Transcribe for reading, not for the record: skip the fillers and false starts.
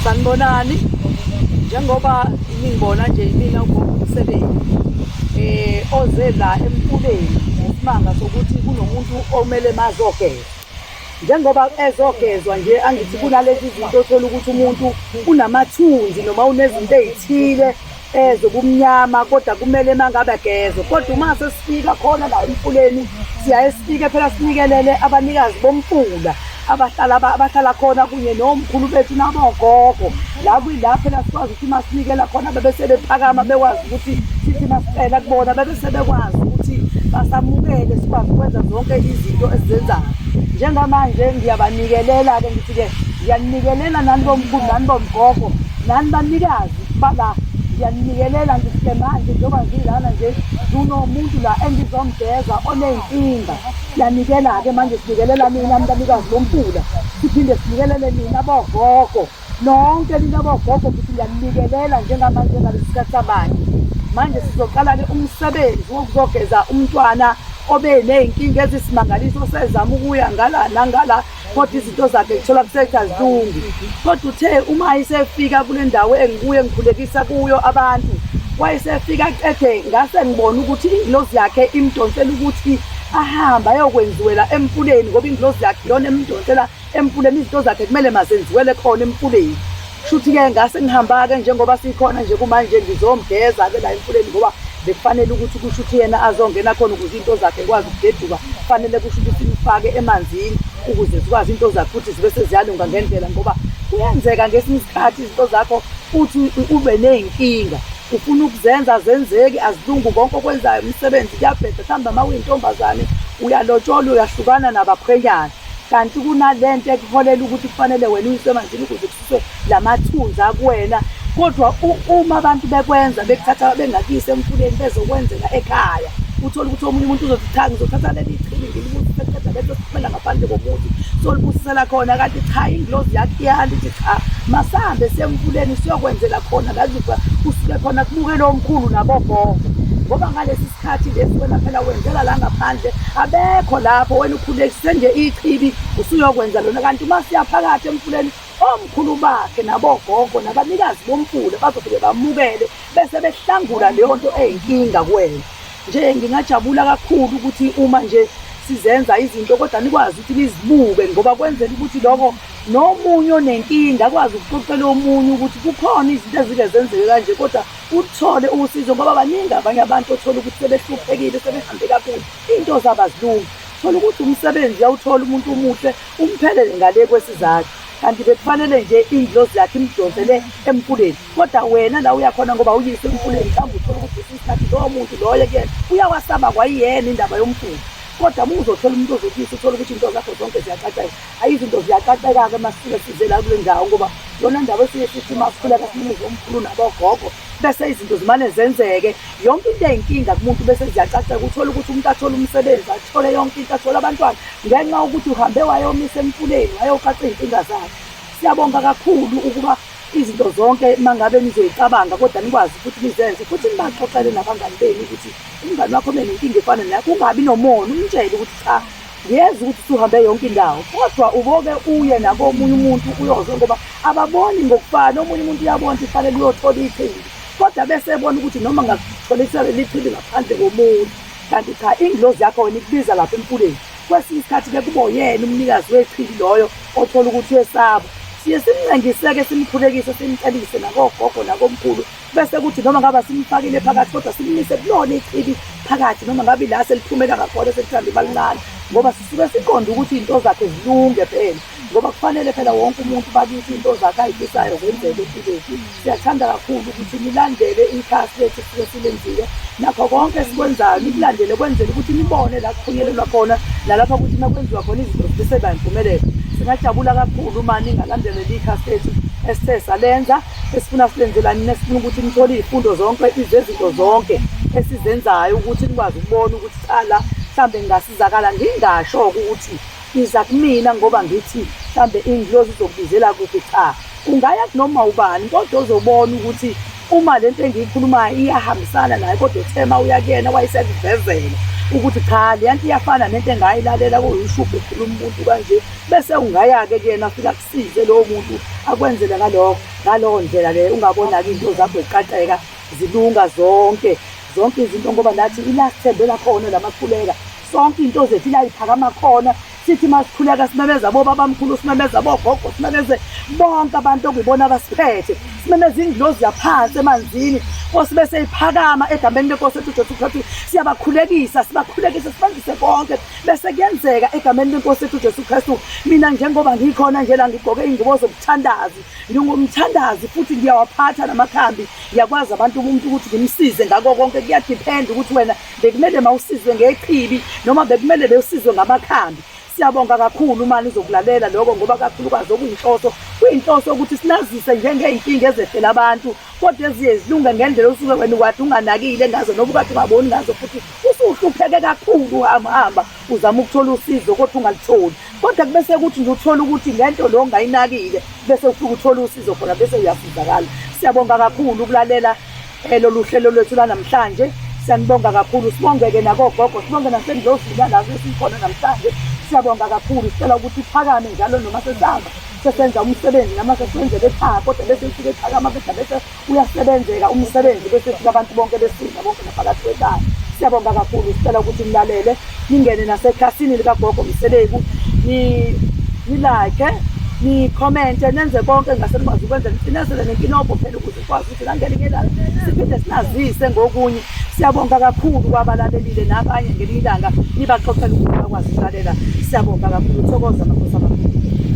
Sanibonani. Njengoba ningibona nje mina ugogo umsebenzi oze la emfuleni ngesimanga sokuthi kunomuntu omele mazogeza. Njengoba ezogezwa nje angithi kunalezi zinto othola ukuthi umuntu unamathunzi noma unezinto ey'thile ezobumnyama kodwa kumele mangabe agezwe. Kodwa uma sesifika khona la emfuleni siyaye sifike phela sinikelele abanikazi bomfula abahlala abahlala khona kunye nomkhulu bethu nabogogo la kuyila phela sikwazi ukuthi uma sinikela khona bebe sebephakama bekwazi ukuthi sithi masicela kubona bebe sebekwazi ukuthi basamukele sikwazi ukwenza zonke izinto esizenzayo. Njengamanje ngiyabanikelela-ke ngithi-ke ngiyanikelela nani bomkhulu nani bomgogo nani banikazi bala ngiyanikelela ngithi-ke manje njengoba ngilana nje kunomuntu la engizomgeza oney'nkinga. Siyanikela-ke manje sinikelela nina mntanikazi bomfula siphinde sinikelele nina bogogo nonke nina bogogo futhi ngiyanikelela njengamanje ngalesi sikhathi samanje. Manje sizoqala-ke umsebenzi wokuzogeza umntwana obe ney'nkinga ezisimangaliso osezama ukuya ngala nangala kodwa izinto zakhe kuthola kusethi azilungi. Kodwa uthe uma esefika kule ndawo engikuyo engikhulekisa kuyo abantu wayesefika qede ngase ngibona ukuthi ingilozi yakhe imdonsela ukuthi ahambe ayokwenziwela emfuleni ngoba ingilozi yakhe iyona emdonsela emfuleni izinto zakhe kumele mazenziwele khona emfuleni. Shuthi-ke ngase ngihamba-ke njengoba sikhona nje kumanje ngizomgeza-ke la emfuleni ngoba bekufanele ukuthi kusho ukuthi yena azongena khona ukuze iy'nto zakhe ikwazi ukugeduka. Kufanele kusho ukuthi simfake emanzini ukuze zikwazi iy'nto zakhe ukuthi zibe seziyalunga ngendlela ngoba kuyenzeka ngesinye isikhathi izinto zakho uthi ube ney'nkinga ufuna ukuzenza azenzeki azilungi konke okwenzayo umsebenzi kuyabheda mhlawumbe uma uyintombazane uyalotsholwa uyahlukana nabakhwenyana kanti kunalento ekuholela ukuthi kufanele wena uyiswe emanzini ukuze kususwe lamathunzi akuwena kodwa uma abantu bekwenza bekuthatha bengakuyise emfuleni bezokwenzela ekhaya uthole ukuthi omunye umuntu uzothi cha ngizothatha leli chibi ngilibusise qeda bese siphumela ngaphandle komuzi solibusisela khona kanti cha ingilozi yakhe iyala ithi cha masambe siye emfuleni siyokwenzela khona la kusuke khona kubukele omkhulu nabogogo ngoba ngalesi sikhathi lesi wena phela wenzela la ngaphandle abekho lapho wena ukhulekise nje ichibi usuyokwenza lona kanti uma siya phakathi emfuleni omkhulu bakhe nabogogo nabanikazi bomfula bazofike bamukele bese behlangula leyo nto eyinkinga kuwena. Nje ngingajabula kakhulu ukuthi uma nje sizenza izinto kodwa nikwazi ukuthi nizibuke ngoba kwenzela ukuthi lokho nomunye onenkinga akwazi ukuxoxela omunye ukuthi kukhona izinto ezike zenzeke kanje kodwa uthole usizo ngoba baningi abanye abantu othola ukuthi sebehluphekile sebehambe kakhulu iy'nto zabo azilungi. Thola ukuthi umsebenzi uyawuthola umuntu umuhle umphelele ngale kwesizathu kanti bekufanele nje ingilozi yakhe imdonsele emfuleni kodwa wena la uyakhona ngoba uyise emfuleni mhlawumbe uthole ukuthi kwesinye isikhathi lowo muntu loyo kuyena uyawasaba kwayiyena indaba yomfula kodwa uma uzothola umuntu ozokuyisa uthole ukuthi into zakho zonke ziyacaceka. Hhayi izinto ziyacaceka-ke uma sisuke size la kule ndawo ngoba yona ndawo esiye sithi uma sikhuleka simemeze omkhulu nabogogo bese izinto zimane zenzeke yonke into eyinkinga kumuntu bese ziyacaceka uthole ukuthi umuntu athole umsebenzi athole yonke into athole abantwana ngenxa yokuthi uhambe wayomisa emfuleni wayocaca iy'nkinga zakhe. Siyabonga kakhulu ukuba izinto zonke uma ngabe nizoyicabanga kodwa nikwazi ukuthi nizenze futhi nibaxoxele nabangani benu ukuthi umngani wakho ubenenkinga efana neyakho ungabi nomona umtshele ukuthi cha ngiyezwa ukuthi usuhambe yonke indawo kodwa uboke uye nakomunye umuntu uyozwa ngoba ababoni ngokufana omunye umuntu uyabona ukuthi kufanele uyothola ichibi kodwa bese ebona ukuthi noma ngakutholisa leli chibi ngaphandle komuntu kanti cha ingilozi yakho wena ikubiza lapha emfuleni kwesinye isikhathi-ke kuba uyena umnikazi wechibi loyo othola ukuthi uyesaba siye simncengiseke simkhulekise simcelise nakogogo nakomkhulu bese kuthi noma ngaba simfakile phakathi kodwa simmise kulona ichibi phakathi noma ngabe ila seliphumela ngakhona selithanda imali ngoba sisuke siqonde ukuthi iy'nto zakhe zilunge phela ngoba kufanele phela wonke umuntu bakithi iy'nto zakhe ay'fisayo zenzeke empilweni. Siyathanda kakhulu ukuthi nilandele ikhasi lethu esisuke silenzile nakho konke esikwenzayo nikulandele kwenzele ukuthi nibone la kuphunyelelwa khona nalapha ukuthi uma kwenziwa khona izinto zibe seba impumelelo. Singajabula kakhulu uma ningalandela leli khasi lethu esithe salenza esifuna silenzela nina esifuna ukuthi nithole iy'fundo zonke izezinto zonke esizenzayo ukuthi nikwazi ukubona ukuthi cha la mhlawumbe ngingasizakala ngingasho-ke ukuthi iza kumina ngoba ngithi mhlawumbe ingilozi izokubizela kuphi cha ungaya kunoma ubani kodwa ozobona ukuthi uma lento engiyikhulumayo iyahambisana naye kodwa uthema uya kuyena wayesekuvezela Ukuthi cha, le nto iyafana nento engayilalela kuyi-YouTube ekhuluma umuntu kanje, bese ungaya-ke kuyena afike akusize lowo muntu akwenzele ngalokho ngalowo ndlela leyo. Ungabona-ke iy'nto zakho ziqaqeka zilunga zonke zonke izinto, ngoba nathi ila sithembela khona la masikhuleka sonke iy'nto zethu ila yiphakama khona. Sithi masikhuleka simemeza bobabamkhulu, simemeza bogogo, simemeze bonke abantu okuyibona abasiphethe, simemeze ingilozi yaphansi emanzini, Nkosi, bese iphakama egameni lenkosi ethu Jesu Kristu. Siyabakhulekisa, sibakhulekise, sibandise konke, bese kuyenzeka egameni lenkosi ethu Jesu Kristu. Mina njengoba ngikhona nje la, ngigqoke iy'ngubo zobuthandazi, ngingumthandazi futhi ngiyawaphatha namakhambi. Ngiyakwazi abantu umuntu ukuthi ngimsize ngako konke. Kuyadiphenda ukuthi wena bekumele mawusizwe ngechibi noma bekumele bewusizwe ngamakhambi. Siyabonga kakhulu uma nizokulalela lokho, ngoba kakhulukazi okuyinhloso kuyinhloso ukuthi sinazise njengey'nkinga ezehlela abantu, kodwa eziye zilunge ngendlela osuke wena ukade unganakile ngazo noma ukade ungaboni ngazo, futhi usuhlupheke kakhulu uhamba hamba uzama ukuthola usizo kodwa ungalutholi. Kodwa kubese kuthi nje uthole ukuthi ngento lo ongayinakile, bese ufike uthole usizo khona, bese uyasizakala. Siyabonga kakhulu ukulalela lolu hlelo lwethu lanamhlanje. Siyanibonga kakhulu, sibongeke nakogogo, sibonge nasendlozini yalapho esikhona namhlanje. Siyabonga kakhulu, sicela ukuthi iphakame njalo noma sesihamba sesenza umsebenzi noma sesenzele ekhaya, kodwa bese ufike ephakama bese bese uyasebenzeka umsebenzi, bese fika abantu bonke besiza bonke naphakathi kwekhaya. Siyabonga kakhulu, sicela ukuthi nilalele, ningene nasekhasini likaGogo Mseleku, ni-like, ni-commente, nenze konke ngase nikwazi ukwenza, nicinezele nenkinobho phela ukuze sikwazi ukuthi nangelinye ilanga siphinde sinazise ngokunye. Siyabonga kakhulu kwabalalelile, nabanye ngelinye ilanga nibaxoxele ukuthi bakwazi ukulalela. Siyabonga kakhulu. Thokoza makhosi amakhulu.